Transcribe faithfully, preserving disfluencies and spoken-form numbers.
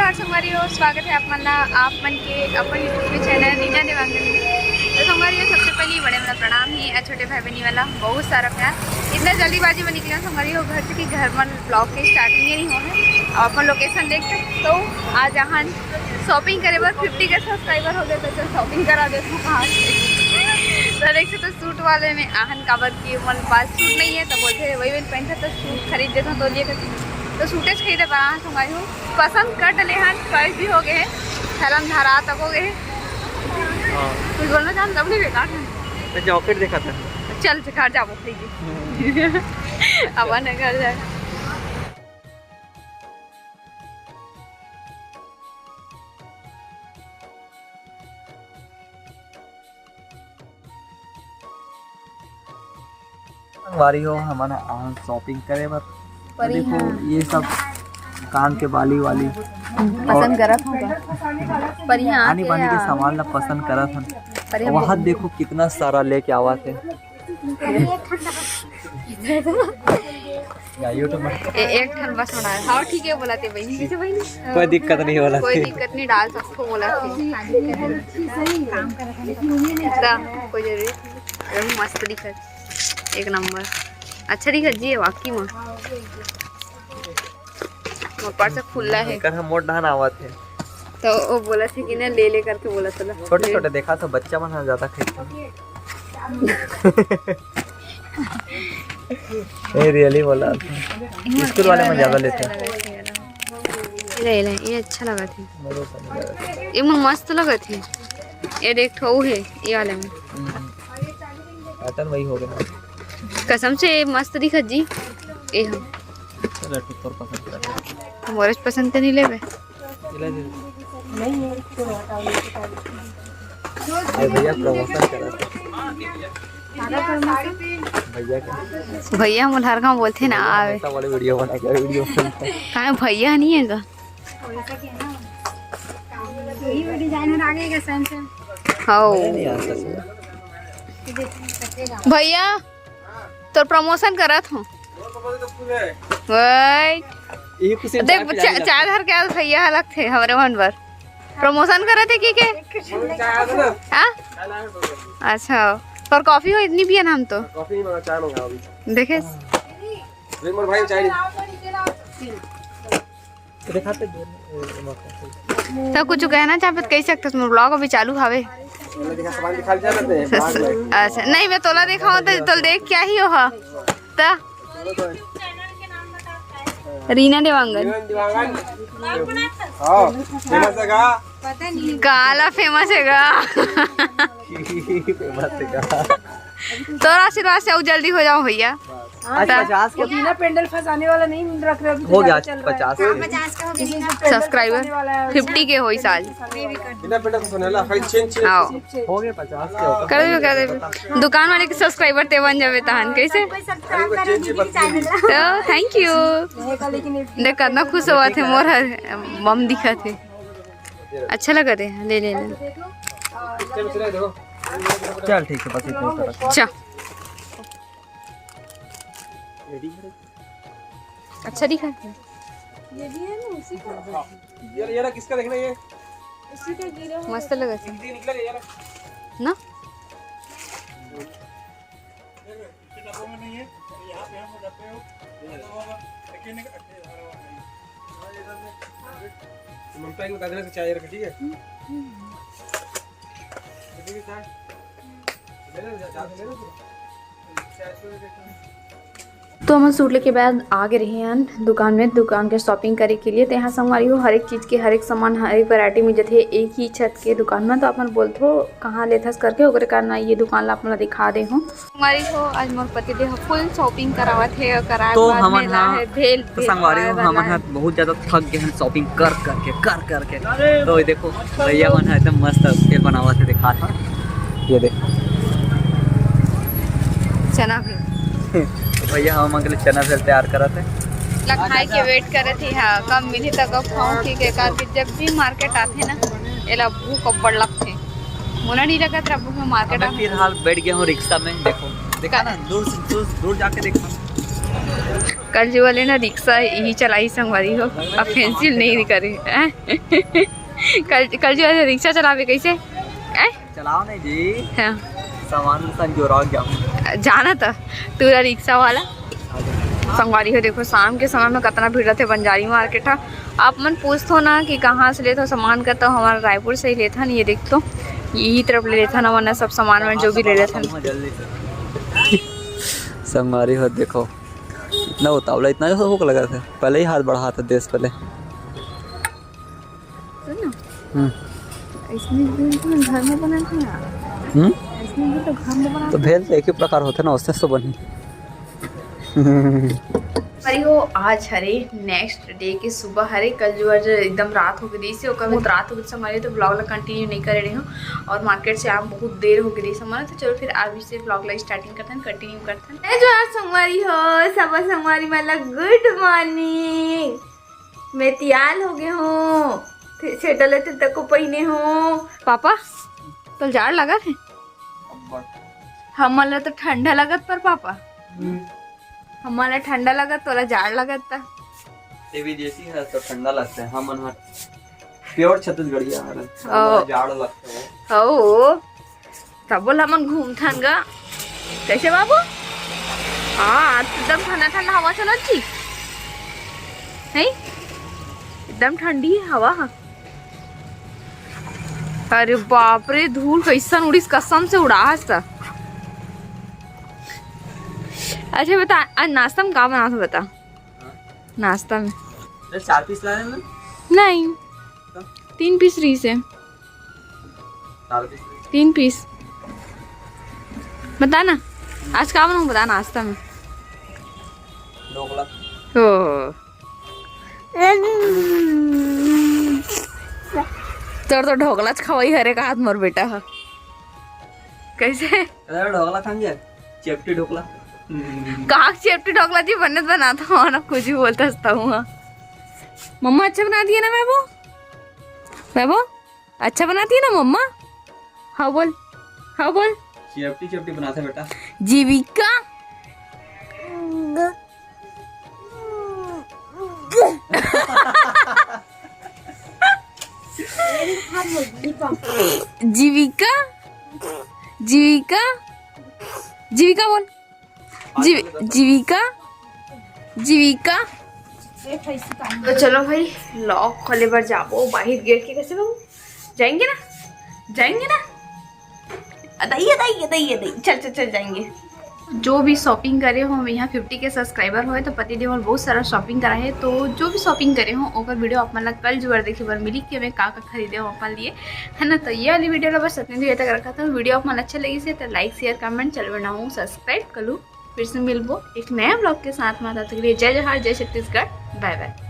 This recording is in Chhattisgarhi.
नमस्कार संगवारी हो, स्वागत है आप मन ला, आप मन के अपन YouTube के चैनल रीना देवांगन में। तो संगवारी हो, सबसे पहले बड़े वाला प्रणाम ही और छोटे भाई बहनी वाला बहुत सारा प्यार। इतना जल्दीबाजी में निकले संगवारी हो घर से कि घर मन ब्लॉग के स्टार्टिंग ही नहीं हो है। और अपन लोकेशन देख सकते हो, आज यहाँ शॉपिंग करे बर फिफ्टी के सब्सक्राइबर हो गए, तो चल शॉपिंग करा देते हैं कहाँ से। तो देख सकते हो, सूट वाले में आहन काबर कि मन पास सूट नहीं है, तो बोलते हैं वही वही पहनते तो सूट खरीद देते हैं, तो लिए करके तो सूटे खरीदे बर आहन संगवारी हो। पसंद कर डले हन, चॉइस भी हो गए हैं, थैलन धरा तक हो गए हैं। हाँ। कुछ बोलना चाहते तब नहीं बेकार है। मैं जैकेट देखा था। चल बेकार जाबो, ठीक है। अब आने घर जाए। संगवारी हो, हमन आहन शॉपिंग करे बर। पर तो देखो, यहाँ ये सब कान के बाली वाली पसंद करत हो का? पर यहाँ आनी आके बानी के या- सामान ला पसंद करत हन। पर यहाँ वहाँ देखो, कितना सारा लेके आवा थे। या YouTube में। ए, एक ठन बस बना है। हाँ, ठीक है, बोला थे बहनी। कैसे बहनी? कोई दिक्कत नहीं बोला कोई थे। दिक्कत नहीं, डाल सबको बोला थे। दा, कोई जरूरी? अरे, मस्त दिखत, एक नंबर। अच्छा दिखत जी, वाकई में। मोर पास से खुला है। एकर हम मोट धान आवत है। तो वो बोला थे कि ना, ले ले करके बोला था। छोटे छोटे देखा तो बच्चा मन ह ज्यादा खाई। ए, रियली बोला। स्कूल वाले मन ज्यादा लेते हैं। ले ले, ये अच्छा लगा थे। ये मन मस्त लगा थे। ये देख ठो है, ये वाले में। पैटर्न वही हो गया। कसम से ये मस्त दिखत जी। ये हम। चलो, ठीक, तोर पसंद कर। मोरज पसंद तो नहीं लेबे। ये ले दे। ए भैया, प्रमोशन करा थे। भैया के। भैया मोला हर गाँव बोलथे ना, आवे। ऐसा वाले वीडियो बना के वीडियो बनता है। काहे भैया नहीं है का? ये डिजाइनर आ गए क्या सैमसंग? हाँ। नहीं यार, सच में। भैया, तोर प्रमोशन करत हूँ। वही। ये कुछ देख, चाय, चाय धर के आज भैया लगथे हमरे मन बर। प्रमोशन करत है की के? हाँ? अच्छा, पर कॉफी हो इतनी पिया ना हम तो। कॉफी नहीं मंगा, चाय मंगाओ अभी। देखे? विमल भाई, चाय नहीं। तो कुछ कहना चाहबे तो कह सकते, मोर ब्लॉग अभी चालू हवे। अच्छा, नहीं, मैं तोला देखाऊं तो तोला देख क्या ही हो, हाँ। त रीना देवांगन। हाँ, फेमस है का? काला फेमस है का? फेमस है का? तोर आशीर्वाद से अउ जल्दी हो जाओ भैया। आज पचास के बिना पेंडल फंसाने वाला नहीं रख रहे, अभी तो हो गया ज्यादा चल रहा है। पचास के। पचास का हो गया। किसी से पेंडल सब्सक्राइबर फंसाने वाला है। फिफ्टी के होई साल। बिना पेंडल फंसाने वाला, खाली चेन, चेन। आओ। हो गया पचास के। कर देबे, कर देबे। दुकान वाले के सब्सक्राइबर ते बन जाबे तहन, कैसे? कोई सब्सक्राइब करे दीदी के चैनल ला। तो थैंक यू। देख, कितना खुश होवत हे मोर हर मम दिखत हे। अच्छा लगत हे, ले, ले, ले। चल, ठीक है, बस इतना ही सारा। चल। अच्छा दिखा। ये भी है ना, उसी का। ये, ये ना, किसका देखना ये? उसी का गिरा है। मस्त लगत हे। ये निकला ये ना। ना? इसके डब्बों में नहीं है, यहाँ पे हम रखते हो। ये लगा हुआ, लेकिन एक अच्छे धारा वाला है। ममता को बता देना कि चाय रख, ठीक है? ठीक है सर। ले लो, जा, जा, ले लो। तो हमन सूट लेके बाद आ गे रहे हन दुकान में, दुकान के शॉपिंग करे के लिए। तो यहाँ संगवारी हो, हर एक चीज के, हर एक सामान, हर एक वैरायटी मिल जथे एक ही छत के दुकान में। तो अपन बोलथो कहाँ लेथस करके, ओकरे कारण ये दुकान ला अपन ला दिखा दे हूँ। संगवारी हो, आज मोर पति देव फुल शॉपिंग करावत हे, ओकर तो बाद हमन मेला हा, हे, भेल, तो भेल संगवारी हो, खाए बर हमन लाए। हा बहुत ज्यादा थक गए हैं शॉपिंग कर करके, कर करके। तो ये देखो, भैया मन हा एकदम मस्त भेल बनावत हे, दिखात हा। ये देख। चना भेल। भैया हमन के लिए चना भेल तैयार करत हे। ला खाए के वेट करत हे, हाँ, कब मिलही त कब खाऊं, के, के करके जब भी मार्केट आथे ना, एला भूख अब्बड़ लगथे। मोला नहीं लगत रहा भूख में मार्केट अबे आथे। फिलहाल बैठ गया हूँ रिक्शा में, देखो, देखा ना, दूर से, दूर, दूर जाके देखा। कल जो वाले ना रिक्शा यही चलाई संगवारी हो, अब फैंसी नहीं करे, हैं? कल, कल जो वाले रिक्शा चलावे कैसे, हैं? चलाओ नहीं जी। हाँ। सामान संजोरा गया। जाना था तूरा रिक्शा वाला। संगवारी हो, देखो शाम के समय में कितना भीड़ रहते बंजारी मार्केट हा। आप मन पूछथो ना कि कहाँ से लेथो सामान का, तो हमारा रायपुर से ही लेथन। ये देख तो, यही तरफ ले लेथन, वरना सब सामान में जो भी ले लेथन। जल्दी से। संगवारी हो, देखो इतना उतावला, इतना जैसा भूख लगा था, पहले ही हाथ बढ़ा था देश पहले। सुन ना, हम्म। इसमें भी तो घर में बना था यार। हम्म? इसमें भी तो घर में बना तो था। भेल तो एक ही प्रकार होते ना, उससे तो बनी। अरे वो आज हरे नेक्स्ट डे के सुबह हरे, कल जो आज एकदम रात हो गई से, ओकर बाद रात हो गई से हमारे, तो ब्लॉग ला कंटिन्यू नहीं करे रहे हूँ। और मार्केट से आम बहुत देर हो गई से हमारा, तो चलो फिर आज से ब्लॉग ला स्टार्टिंग करते हैं, कंटिन्यू करते हैं। ए जो आज संगवारी हो, सब संगवारी मन ला गुड मॉर्निंग। मैं तियाल हो गए हूँ, स्वेटर लेते तको पहिने हूँ। पापा, तो जाड़ लगा है? अब्बड़। हमन ला तो ठंडा लगत पर पापा। हम्म। हमन ला ठंडा लगत, तोला जाड़ लगत ता। ये विदेशी है तो ठंडा लगता है, हमन हा प्योर छत्तीसगढ़िया हरन, ओ। हमन ला जाड़ लगता है। ओ, तब बोला हमन घूमथन गा। कैसे बाबू? हाँ, आज तो एकदम ठंडा ठंडा हवा चलत जी। नहीं? एकदम ठंडी हवा हा। अरे बाप रे, धूल कैसन उड़ीस, कसम से उड़ाहस त। अच्छा बता, आज नाश्ता में का बनात हो बता? हाँ। नाश्ता में? अरे चार पीस लाने ना? नहीं। तो? तीन पीस रही से। चार पीस। तीन पीस। बता ना, आज का बनाऊँ बता नाश्ता में? ढोकला। ओ। तोर तो ढोकला च खवाई हरे का हाथ मोर बेटा ह। कैसे? अरे ढोकला खाएंगे, चेपटी ढोकला। कहाँ चेपटी ढोकला जी, बने तो बनाता हूँ ना, कुछ भी बोलता हंसता हूँ। मम्मा अच्छा बना दिया ना महबू? महबू? अच्छा बनाती है ना मम्मा? हाँ बोल, हाँ बोल। चेपटी चेपटी बनाते बेटा। जीविका। जीविका, जीविका, जीविका बोल। जीव-, जीविका, जीविका। तो चलो भाई, लॉक खोले बर जाबो बाहर गेट के। कैसे बाबू? जाएंगे ना, जाएंगे ना। अदाई, अदाई, अदाई, अदाई। चल, चल, चल जाएंगे। जो भी शॉपिंग करे हो, हम यहाँ फिफ्टी के सब्सक्राइबर होए तो पति देव बहुत सारा शॉपिंग करा है। तो जो भी शॉपिंग करे हो, ओकर वीडियो आप मन ला कल जुआर देखे बर मिली कि मैं का का खरीदे हो अपन लिए, है ना। तो ये वाली वीडियो ला बस इतने देर तक रखा था। वीडियो आप मन अच्छा लगी से तो लाइक, शेयर, कमेंट, चैनल बनाऊँ सब्सक्राइब कर लूँ। फिर से मिलबो एक नया ब्लॉग के साथ में। तब तक के लिए जय जोहार, जय छत्तीसगढ़, बाय बाय।